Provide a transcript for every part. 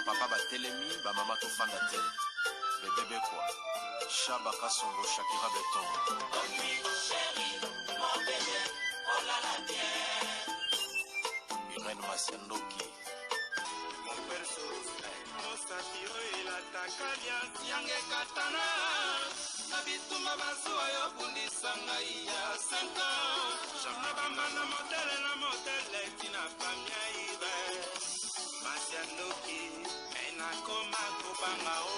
Bapapa batelemi, bamama tofanda te. Bebe Bekwa, Shaba Kasongo, Shakira Beton. Irène Masiandoki. Mosapi oyo elataka liasi yanga ekatana na bitumba bazuwa yo bundisa ngai ya 5 ans na bambanda motele na motele tina famia ibe masi ya ndoki me nakoma kobanga o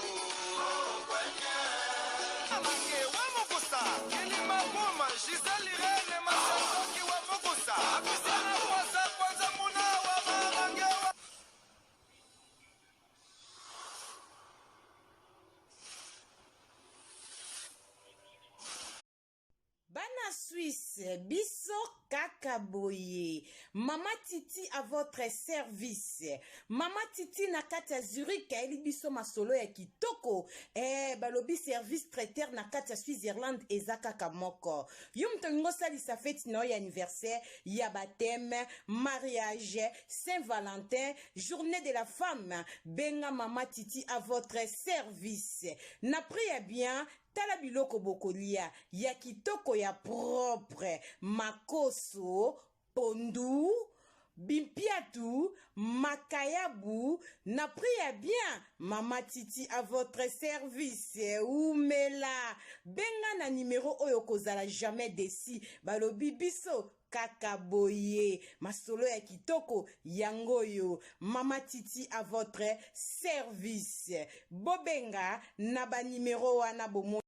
Mange wa mokosa kilima boma Gisèle Irène Masandoki wa mokosa Apisana kwasa kwanza muna wa marange wa. Bana Suisse, biso kaka boye. Mama Titi à votre service. Mama Titi na kati ya Zurich ayeli biso masolo ya kitoko. Eh, balobi service traiteur na kati ya Switzerland eza kaka moko. Yo moto olingi osalisa feti na yo ya anniversaire, ya baptême, mariage, Saint-Valentin, journée de la femme, benga Mama Titi à votre service. Na prix ya bien, Tala biloko bokolia ya kitoko ya propre, makoso, pondu, bimpiatu, makayabu na prix ya bien. Mama Titi à votre service. Wumela. Benga na numero oyo okozala jamais desi. Balobi biso kaka boye masolo ya kitoko yango oyo mama titi à votre service bobenga na ba numero wana bomo.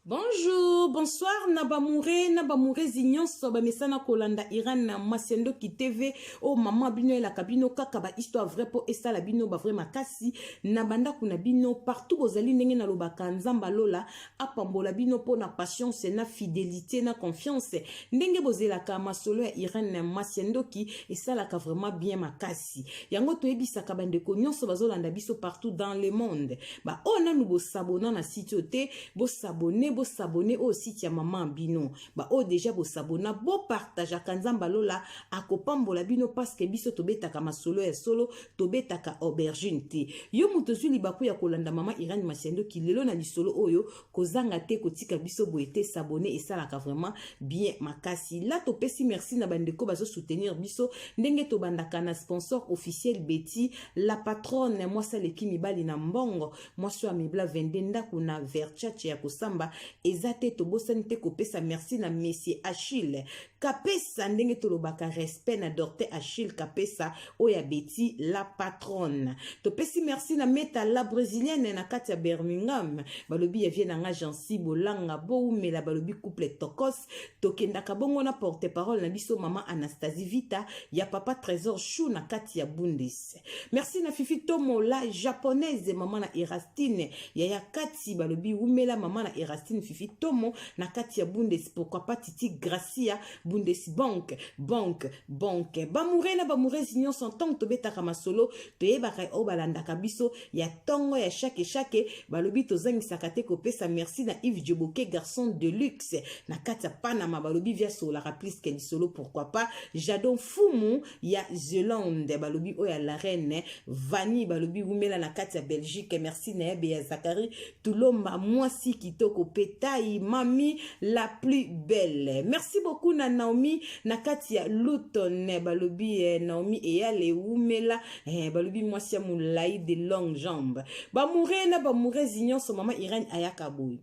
Bonjour, bonsoir na bamoure na bamourezi nyonso bamesana kolanda Iran na Masiandoki TV o oh, mama bino elaka bino kaka ba histoire vrai po esala bino ba vrai makasi na bandako na bino partout bozali ndenge nalobaka Nzambe alola apambola bino mpo na patience na fidelité na confiance ndenge bozelaka masolo ya Irène Masiandoki esalaka vraiment bien makasi yango toyebisaka bandeko nyonso bazolanda biso partout dans le monde ba oyo nanu bosabona na site oyo te bosabone bosabone oyo site ya mama bino ba oyo deja bosabona bopartageaka Nzambe alola akopambola bino paske biso tobetaka masolo ya solo tobetaka aubergine te. Yo moto ozwi libaku ya kolanda mama Irène Masiandoki lelo na lisolo oyo, kozanga te kotika biso boye te, s'abonner esalaka vraiment bien makasi. La topesi merci na bandeko bazo soutenir biso ndenge tobandaka na sponsor officiel Betty la patronne, mwasi aleki mibali na mbongo, mwasi oyo amibla 22 ndako na Verchace ya kosamba eza te. Tobosani te kopesa merci na monsieur Achille Kapesa, ndenge tolobaka respect na Docteur Achille Kapesa oyo ya Betty la patronne. Topesi merci na Meta la brésilienne na kati ya Birmingham, balobi ya vie na nga Jancy Bolanga bowumela, balobi couple tokos. Tokendaka bongo na porte parole na biso mama Anastasie Vita ya papa Trésor Chou na kati ya Bundes. Merci na Fifi Tomo la japonaise, mama na Erastine yaya kati, balobi wumela mama na Erastine Fifi Tomo na kati ya Bundes. Pourquoi pas Titi Gracia Bundesbank bank bank bamoure na bamourese nyonso ntango tobetaka masolo toyebaka oyo balandaka biso ya ntongo ya chaque chaque balobi tozangisaka te kopesa merci na Yves Djoboke garçon de luxe na kati ya Panama balobi via sololaka plus que lisolo. Pourquoi pas Jadon Fumu ya Zelande balobi oyo ya la reine Vani balobi wumela na kati ya Belgique. Merci na yabe ya Zakari Tulomba mwasi kitoko petai mami la plus belle. Merci beaucoup na Naomi na kati ya Luton balobi eh, Naomi eyale wumela eh, balobi mwasi ya molai de longue jambe bamoure na bamourezi nyonso. Mama Irène ayaka boye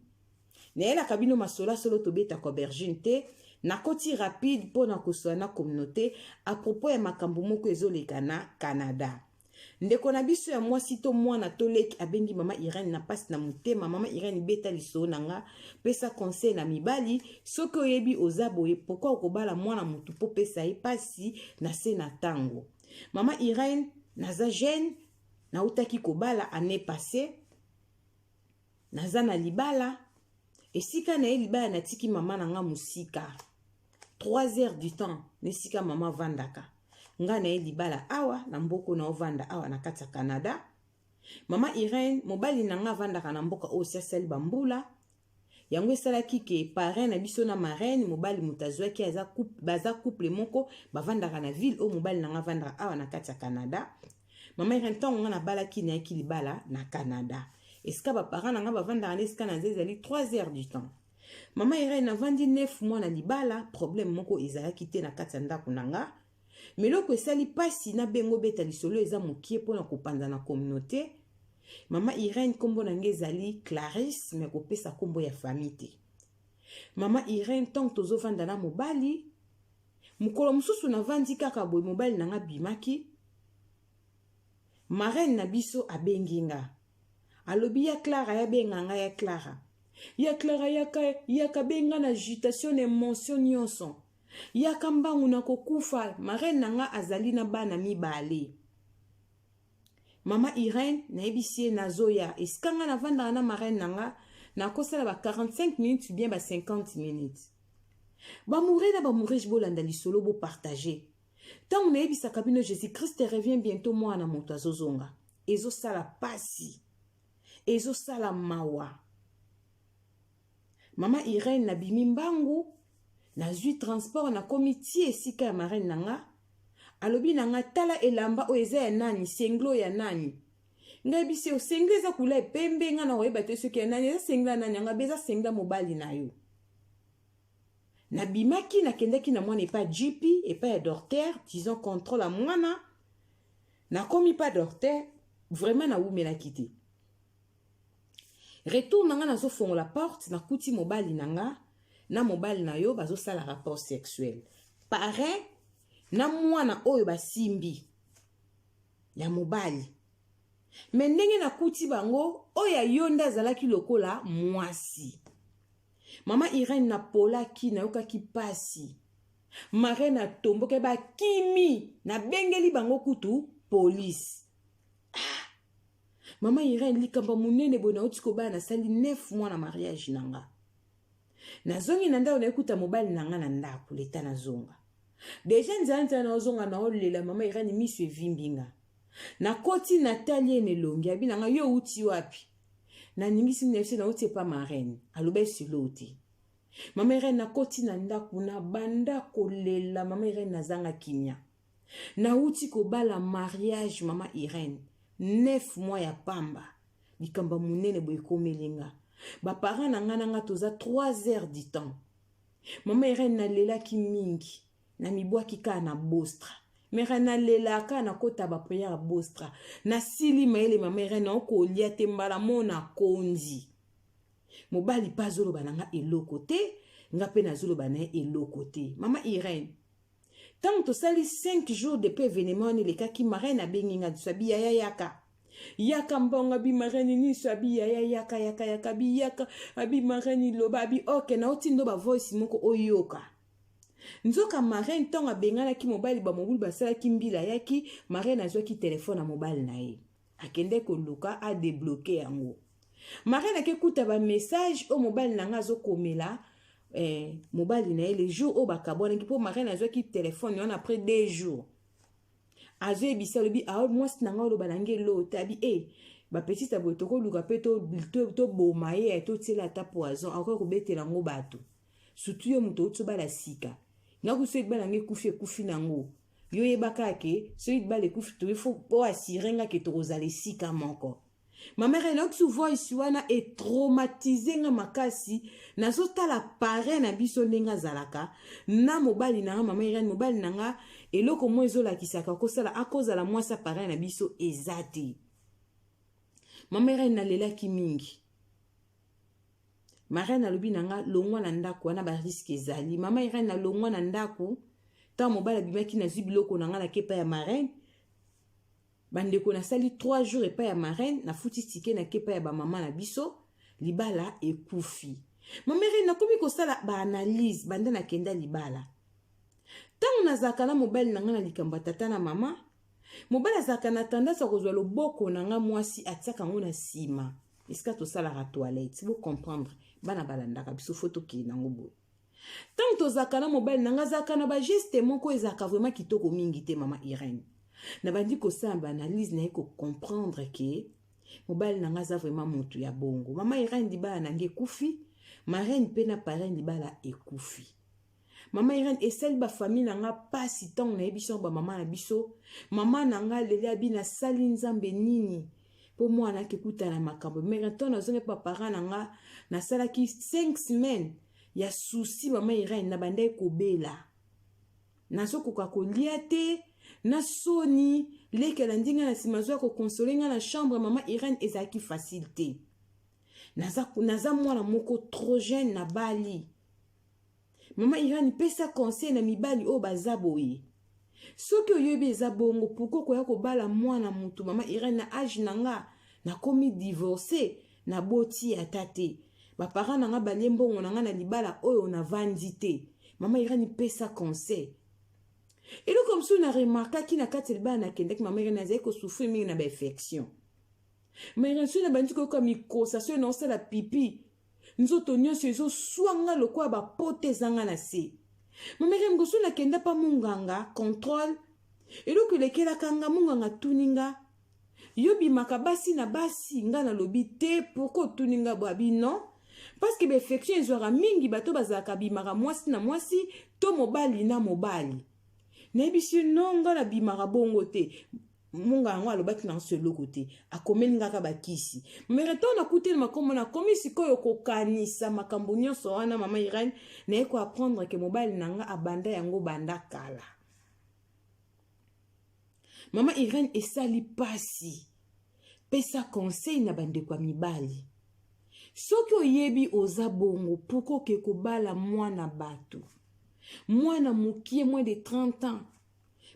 nayelaka bino masolo ya solo tobetaka aubergine te. Nakoti rapide mpo na kosola na communauté à propos ya makambo moko ezoleka na Canada. Ndeko na biso ya mwasi to mwana to leki abengi mama Irène na pasi na motema. Mama Irène, beta lisolo na nga, pesa conseil na mibali. Soki oyebi oza boye, pourquoi okobala mwana motu mpo pesa ye pasi na se na tango? Mama Irène, naza jeune, nautaki kobala année passée, naza na libala esika na ye libala, natiki mama na nga mosika 3 heures du temps na esika mama avandaka. Nga na ye libala awa na mboka na ovanda awa na kati ya Canada. Mama Irène, mobali na nga avandaka na mboka oyo si asali bambula. Yango esalaki ke parrain na biso na marraine, mobali moto azwaki aza couple, baza couple moko bavandaka na ville oyo mobali na nga avandaka awa na kati ya Canada. Mama Irene, ntango nga nabalaki, nayaki libala na Canada, esika baparent na nga bavandaka na esika naza ezali 3 heures du temps. Mama Irene, navandi 9 mois na libala, problème moko ezalaki te na kati ya ndako na nga. Mais eloko esali mpasi, nabengo beta lisolo eza mokie mpona kopanza na communauté. Mama Irene, nkombo na nga ezali Clarisse, mais kopesa nkombo ya famille te. Mama Irene, ntango tozovanda na mobali, mokolo mosusu navandi kaka boye, mobali na nga bimaki, marraine na biso abengi nga, alobi: "Ya Clara." Yabenga nga ya Clara, ya Clara, yaka, yaka, benga na agitation na émotion nyonso, yaka mbangu na kokufa. Marraine na nga azali na bana mibale. Mama Irene, nayebisi ye nazoya. Esika nga navandaka na marraine na nga, nakosala ba 45 minutes bien ba 50 minutes. Bamoureux na bamoureuse, bolanda lisolo, bopartage. Ntango nayebisaka bino Jésus Christ revient bientôt, mwana moto azozonga, ezosala pasi, ezosala mawa. Mama Irene, nabimi mbangu, nazwi transport, nakomi ti esika ya marraine na nga. Alobi na nga: "Tala elamba oyo, eza ya nani? Singlet ya nani?" Ngai bisi yo, singlet eza kula epembe, nga na koyeba te soki ya nani. Eza singlet ya nani? Yanga be eza singlet mobali na yo. Nabimaki, nakendaki na mwana epai GP, epai ya docteur, disons contrôle ya mwana. Nakomi pa docteur, vraiment nawumelaki te. Retour na nga, nazofongola porte, nakuti mobali na nga na mobali na yo bazosala rapport sexuel, parrain na mwana oyo basimbi ya mobali. Mais ndenge nakuti bango, oyo ya yo nde azalaki lokola mwasi. Mama Irene, napolaki, nayokaki pasi. Marraine atomboki, bakimi, nabengeli bango kutu polise. Ah! Mama Irene, likambo monene boye, nauti kobala, nasali 9 mois na mariage na nga, nazongi na ndako, nayekuta mobali na nga na ndako. Leta nazonga déjà nzela nzela, naozonga, naolela. Mama Irene, miso evimbi nga. Nakoti, natali ye na elongi, abi na nga: "Yo outi wapi?" Naningisi nefse: "Nauti epa marraine." Aloba esilo te. Mama Irene, nakoti na ndako, na banda kolela. Mama Irene, nazanga kimia. Nauti kobala, mariage, mama Irene, 9 mois ya pamba, likambo monene boye ekomeli nga. Baparent na nga na nga toza 3 heures du temps. Mama Irene, nalelaki mingi, namibwaki kaka na bostra mere, nalelaka, nakota baprière ya bostra, nasili mayele. Mama Irene, naokolia te, mbala mo nakondi. Mobali mpe azoloba na nga eloko te, nga mpe nazoloba na ye eloko te. Mama Irene, ntango tosali 5 jours depuis événement wana elekaki, marraine abengi nga biso, abi: "Yaya, yaka, yaka mbongo." Abi: "Marraine, niso?" Abi: "Yaya, yaka, yaka, yaka." Abi: "Yaka." Abi: "Marraine, loba." Abi: "Ok, naotindo bavoice moko oyoka." Nzoka marraine, ntango abenganaki mobali, bamobulu basalaki mbila, ayaki, marraine azwaki telefone ya mobali na ye, akende koluka adébloquer yango. Marraine akekuta bamessage oyo mobali na nga azokomela mobali na ye le jour oyo bakabwanaki, mpo marraine azwaki telefone wana après 2 jours. Azoyebisa, alobi: "Mwasi na ngai oloba na ngai elo te." Abi: "E bapetite boye, tokoluka mpe toboma ye, totiela ata poison, akoki kobetela yango bato, surtout yo moto outi obala sika. Nga kusu libala yango ekufi, ekufi nango. Yo oyebaka ke soki libala ekufi, to ifo oassurer nga ke tokozala esika moko." Mama Irene, nayoki voice wana, etraumatiser nga makasi. Nazotala parrain na biso ndenge azalaka na mobali na nga. Mama Irene, mobali na nga, eloko moko ezolakisaka kosala akozala mwasi ya parrain na biso eza te. Mama Irene, nalelaki mingi. Marraine alobi na nga: "Longwa na ndako wana, barisque ezali." Mama Irene, nalongwa na ndako. Ntango mobali abimaki, nazwi biloko na nga, nake epai ya marraine. Bandeko, nasali 3 jours epai ya marraine, nafuti ticket, nake epai ya bamama na biso. Libala ekufi. Mama Irene, nakomi kosala baanalyse banda nakenda libala. Ntango nazalaka na mobali na ngai na likambo ya tata na mama, mobali azalaka na tendance ya kozwa loboko na nga mwasi, atiaka yango na nsima esika tosalaka toilette. Bocomprendre, bana balandaka biso, faut tokende nango boye. Ntango tozalaka na mobali na nga, azalaka na bageste moko ezalaka vraiment kitoko mingi te. Mama Irene, nabandi kosala baanalyse, naye kocomprendre ke mobali na nga aza vraiment motu ya bongo. Mama Irene, libala na nga ekufi. Marraine mpe na parrain, libala ekufi. Mama Irene, esali bafamille na nga mpasi ntango nayebisi yango bamama na biso. Mama na nga leli abi nasali Nzambe nini mpo mwana akekutana makambo. Mere ntango nazongi mpe baparent na nga, nasalaki 5 semaines ya souci. Mama Irene, nabandaki kobela, nazokoka kolia te na soni. Lekela ndinga na nsima azwa koconsoler nga na chambre. Mama Irene, ezalaki facile te. Naza mwana moko trop jeune, nabali. Mama Irene, pesa conseil na mibali oyo baza boye. Soki oyebi eza bongo, pourquoi koya kobala mwana mutu? Mama Irene, na age na nga nakomi divorce, naboti ata te, baparent na nga balie mbongo na nga na libala oyo navandi te. Mama Irene, pesa conseil. Eloko mosusu na remarquaki na kati ya libala nakendaki, mama Irene, nazali kosouffrir mingi na bainfection. Ma Irene, soki nabandi koyoka mikosa, soki naosala pipi, nzoto nyonso ezoswanga lokola bapote ezanga na se. Mama Irene, ngoso nakenda mpa monganga contrôle, eloko elekelaka nga, monganga atuni nga: "Yo bimaka basi na basi?" Nga nalobi: "Te, pourquoi otuni nga?" Bo abi: "Non, parce que bainfection ezwaka mingi bato bazalaka bimaka mwasi na mwasi to mobali na mobali." Nayebisi: "Non, nga nabimaka bongo te." Monga yango alobaki na nso eloko te, akomeli ngaka bakisi. Mere ntango nakuteli makombo, nakomi sikoyo kokanisa makambo nyonso wana. Mama Irene, naye koapprendre ke mobali na nga abanda yango banda kala. Mama Irene, esali pasi. Pesa conseil na bandeko ya mibali. Soki oyebi oza bongo, pourquoi oke kobala mwana bato, mwana mokie, moins de 30 ans,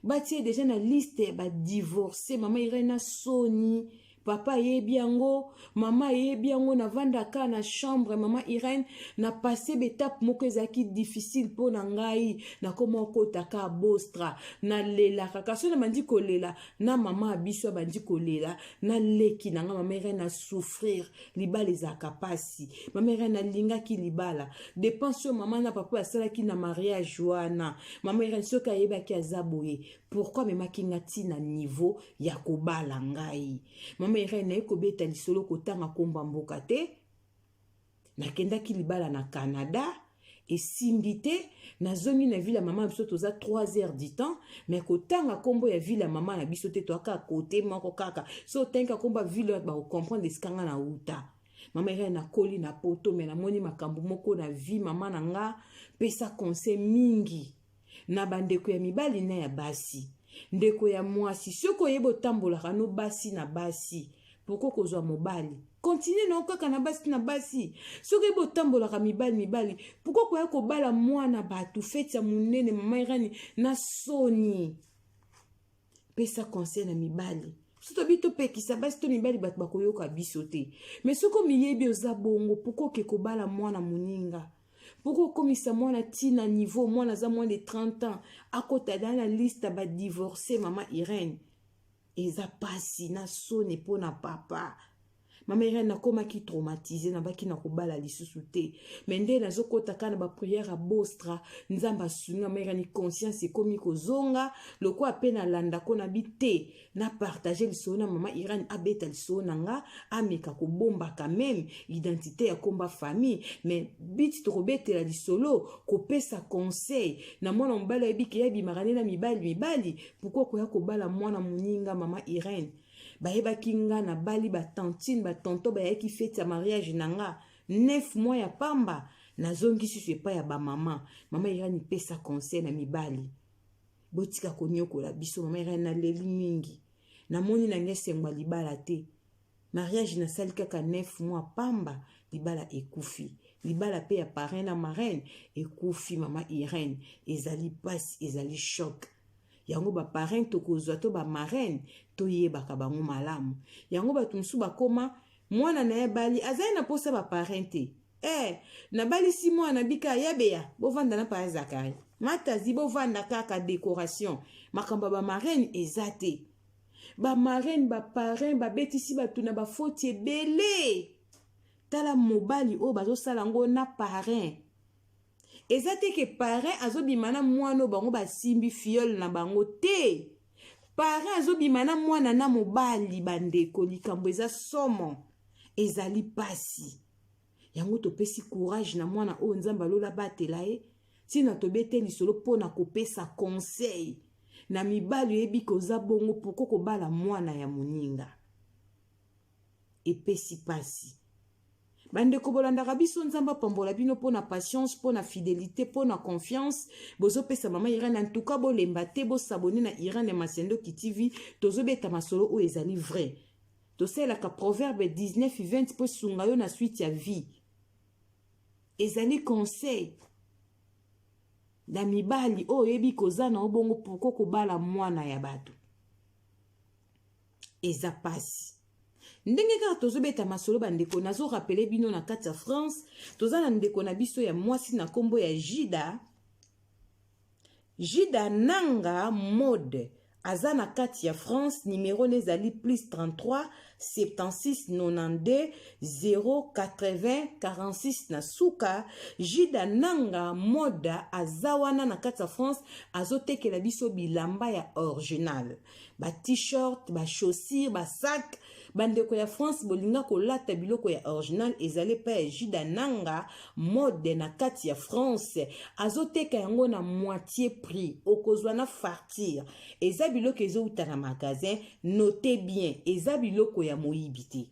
batie deja na liste ya badivorce? Mama Irene, na soni, papa ayebi yango, mama ayebi yango. Navandaka na chambre, mama Irene, na passe baétape moko ezalaki difficile mpo na ngai. Nakoma okotaka bostra, nalelaka. Kasi oyo nabandi kolela na mama ya biso, abandi kolela na leki na nga. Mama Irene, na souffrir. Libala ezalaka mpasi. Mama Irene, nalingaki libala. Dépense oyo mama na papa basalaki na mariage wana, mama Irene, soki ayebaki aza boye, pourquoi amemaki nga ntina niveau ya kobala ngai? Mama Irene, naye kobeta lisolo, kotanga komba mboka te. Nakendaki libala na Canada, esimbi te. Nazongi na ville ya mama na biso, toza 3 heures du temps, mais kotanga nkombo ya ville ya mama na biso te, toyaka kote moko kaka. So otangi nkombo ya ville oyo, bakocomprendre esika nga na uta. Mama Irene, nakoli na poto, me namoni makambo moko na vie. Mama na nga, pesa conseil mingi na bandeko ya mibali na ya basi. Ndeko ya mwasi, soki oyebi otambolaka no basi na basi, pourquoi kozwa mobali? Continue nao kaka na basi na basi. Soki oyebi otambolaka mibali mibali, pourquoi koya kobala mwana bato, feti ya monene? Mama Irene, na soni. Pesa conseil na mibali. So tobi topekisa basi to mibali, bato bakoyoka biso te. Mais soki omiyebi oza bongo, pourquoi oke kobala mwana moninga? Pourquoi okomisa mwana ntina niveau mwana aza moins de 30 ans, akota da na liste ya badivorce? Mama Irene, eza pasi na soni mpo na papa. Mama Irene, nakomaki traumatisé, nabaki na kobala lisusu te. Me nde nazokɔta kaka na baprière ya bostra, Nzambe asungi. Mama Irene, conscience ekomi kozonga lokola mpe nalandako na bi te. Napartage lisolo na mama Irene, abeta lisolo na nga, ameka kobombaka meme identité ya komba famille, mais biti tokobetela lisolo, kopesa conseil na mwana mobali ayebi ke yabimaka nde na mibali mibali, pourquoi koya kobala mwana moninga? Mama Irene, bayebaki nga nabali, batantine, batonton bayaki feti ya mariage na nga. 9 mois ya pamba, nazongi susu epai ya bamama. Mama Irene, pesa conseil na mibali, botika konyokola biso. Mama Irene, naleli mingi. Namoni na ngai esengo ya libala te. Mariage nasali kaka 9 mois pamba, libala ekufi. Libala mpe ya parrain na marraine ekufi. Mama Irene, ezali mpasi, ezali choc. Yango baparrain tokozwa to bamarraine, toyebaka bango malamu. Yango bato mosusu bakoma mwana na ye bali azali na mposa baparrain te. Nabalisi mwana bika yabeya, bovanda na paya Zakari Matazi, bovanda kaka décoration. Makambo ya bamarraine eza te. Bamarraine, baparrain babetisi bato na bafoti ebele. Tala mobali oyo bazosala yango na parrain. Eza te ke parrain azobima na mwana oyo bango basimbi fiole na bango te. Parrain azobima na mwana na mobali. Bandeko, likambo eza somo, ezali pasi. Yango topesi courage na mwana oyo, Nzambe alola batela ye. Ntina tobete lisolo mpo na kopesa conseil na mibali oyebi koza bongo poko kobala mwana ya moninga epesi pasi. Bandeko bolandaka biso, Nzambe apambola bino mpo na patience, mpo na fidelité, mpo na confiance bozopesa mama Irene. En tout cas bolemba te, bosabone na Irene Masiandoki TV. Tozobeta masolo oyo ezali vrai. Tosalelaka Proverbe 19 20 mpo esunga yo na suite ya vie. Ezali conseil na mibali oyo oyebi koza na yo bongo, pourquoi kobala mwana ya bato? Eza pasi. Ndenge kaka tozobeta masolo, bandeko, nazorappeler bino, na kati ya France toza na ndeko na biso ya mwasi na nkombo ya Jida, Jida Nanga Mode. Aza na kati ya France, numero na ezali plus 33 76 92 080 46 na suka. Jida Nanga Moda aza wana na kati ya France, azotekela biso bilamba ya original, ba t-shirt, ba chaussure, ba sac. Bandeko ya France bolinga kolata biloko ya original, ezali epai ya Jida Nanga Mode na kati ya France. Azoteka yango na moitié prix, okozwa na fartir. Eza biloko ezouta na magasin, note bien, eza biloko ya moyibi te,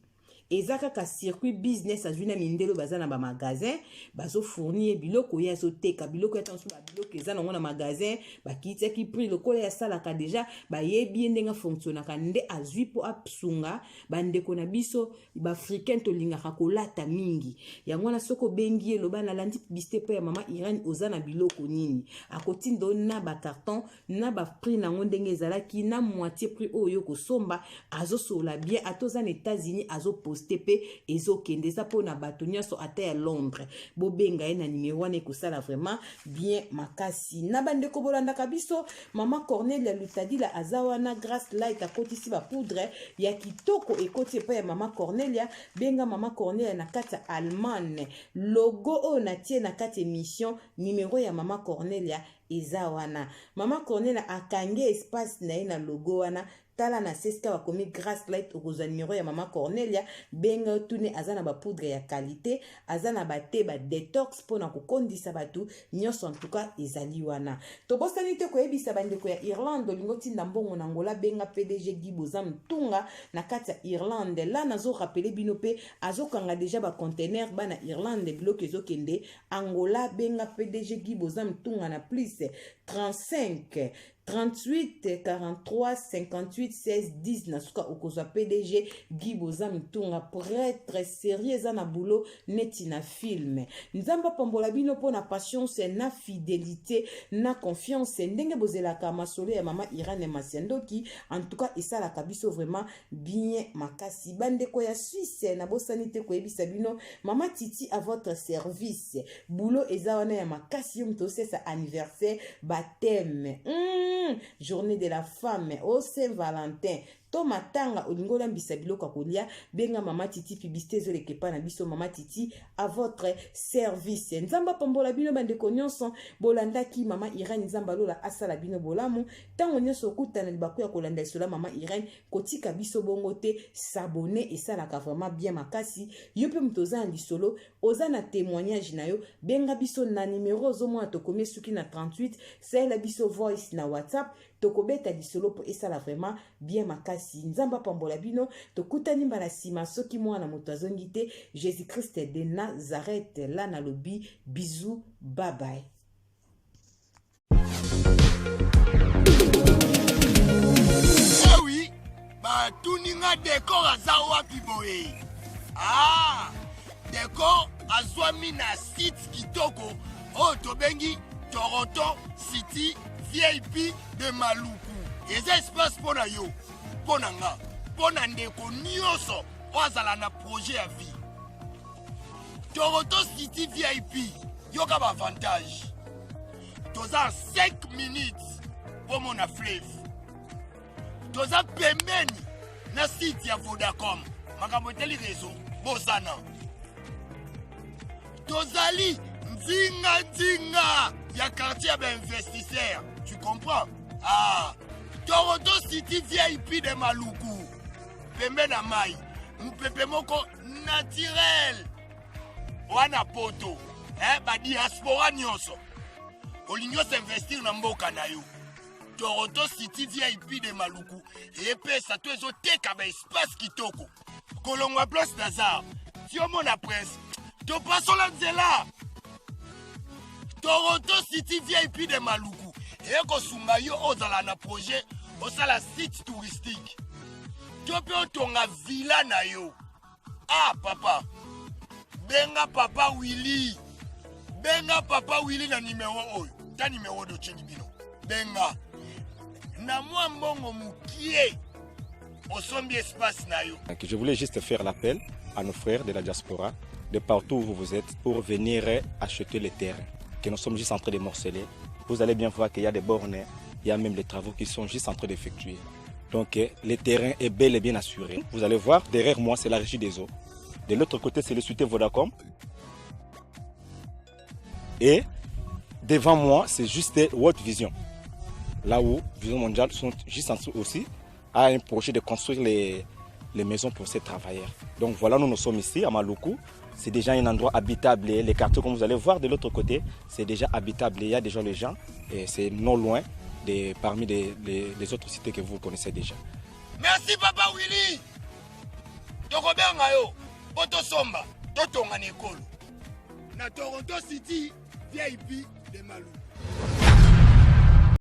eza kaka circuit business azwi na mindele baza na bamagasin, bazofournir ye biloko, ye azoteka biloko ya ntango. Babiloko eza nango na magasin, bakitiaki prix lokola ye asalaka deja, bayebi ye ndenge afonctionnaka, nde azwi mpo asunga bandeko na biso baafricain tolingaka kolata mingi. Yango wana soki obengi ye, loba: "Nalandi publicité mpo ya mama Irene, oza na biloko nini?" Akotinda na bacarton na baprix nango ndenge ezalaki na moitié prix oyo kosomba. Azosola bien, ata oza na États-Unis, azoposte mpe ezokende. Eza mpona bato nyonso, ata ya Londres. Bobenga ye na nimero wana, ekosala vraiment bien makasi. Na bandeko bolandaka biso, mama Cornelia Lutadila aza wana. Grace Light akotisi bapoudre ya kitoko, ekoti epai ya mama Cornelia. Benga mama Cornelia na kati ya Allemagne. Logo oyo natie na kati émission, nimero ya mama Cornelia eza wana. Mama Cornelia akangi espace na ye na logo wana. Tala na se esika bakomi Grace Light, okozwa nimero ya mama Cornelia. Benga yo, tune. Aza na bapoudre ya qualité, aza na bate badetox mpona kokondisa bato nyonso. Antuka ezali wana. Tobosani te koyebisa bandeko ya Irlande, olingi otinda mbongo na Ngola, benga PDG Guy Boza Mtunga na kati ya Irlande. La nazorappeler bino mpe, azokanga deja baconteneur bana Irlande, biloko ezokende Angola. Benga PDG Guy Boza Mtunga na plus 35 38 43 58 16 10 na suka, okozwa PDG Guy Boza Mtunga, prêtre sérieux, eza na boulot neti na film. Nzambe apambola bino mpo na patience, na fidélité, na confiance, ndenge bozelaka masolo ya mama Irane Masiandoki. En tout cas esalaka biso vraiment bien makasi. Bandeko ya Suisse, nabosani te koyebisa bino, mama Titi à votre service. Boulot eza wana ya makasi. Yo moto osesa anniversaire, baptême, journée de la femme o Saint Valentin to matanga, olingi olambisa biloko ya kolia, benga mama Titi. Publicité ezoleka epai na biso. Mama Titi à votre service. Nzambe apambola bino, bandeko nyonso bolandaki mama Irene. Nzambe alola asala bino bolamu. Ntango nyonso okutana libaku ya kolanda lisolo ya mama Irene, kotika biso bongo te. S'abonner esalaka vraiment bien makasi. Yo mpe moto oza na lisolo, oza na témoignage na yo, benga biso na nimero ozomona tokomi esuki na 38. Salela biso voice na WhatsApp, tokobeta lisolo mpo esala vraiment bien makasi. Nzambe apambola bino. Tokutani mbala nsima soki mwana moto azongi te, Jésus Christ de Nazareth. La nalobi bisou, bye bye. Oui, batuni nga Decor aza wapi boye? Ah, Decor azwami na site kitoko oyo tobengi Toronto City VIP de Maluku. Eza espace mpo na yo, mpo na nga, mpo na ndeko nyonso oyo azala na projet ya vie. Toronto City VIP, yoka baavantage: toza 5 minutes mpo mona fleuve, toza pembeni na site ya Vodacom, makambo etali réseau bosana, tozali nzinga-nzinga ya quartier ya bainvestisseur, tu comprends? Ah, Toronto City VIP de Maluku, pembe na mai, mopepe moko naturel wana poto, eh, badiaspora nyonso. Olingi osinvestir na mboka na yo. Toronto City VIP de Maluku epesa to ezoteka ba espace kitoko. Kolongwa place Nazar, ti omona prince, topasola nzela. Toronto City VIP de Maluku ekosunga yo ozala na projet osala site touristique to mpe otonga villa na yo. Ah papa, benga papa Willy, benga papa Willy na numero oyo, ta numero oyo totyeli bino, benga na mwa mbongo mokie osombi espace na yo. Je voulais juste faire l'appel à nos frères de la diaspora, de partout où vous êtes, pour venir acheter les terrains que nous sommes juste en train de morceler. Vous allez bien voir qu'il y a des bornes, il y a même les travaux qui sont juste en train d'effectuer. Donc le terrain est bel et bien assuré. Vous allez voir, derrière moi, c'est la régie des eaux. De l'autre côté, c'est le cité Vodacom. Et devant moi, c'est juste World Vision. Là où Vision Mondiale sont juste en dessous aussi, a un projet de construire les maisons pour ces travailleurs. Donc voilà, nous, nous sommes ici à Maluku. C'est déjà un endroit habitable. Les quartiers, comme vous allez voir de l'autre côté, c'est déjà habitable. Il y a déjà les gens et c'est non loin de, parmi les autres cités que vous connaissez déjà. Merci Papa Willy. Tokobenga yo po tosomba totonga na ekolo na Toronto City VIP de Maluku.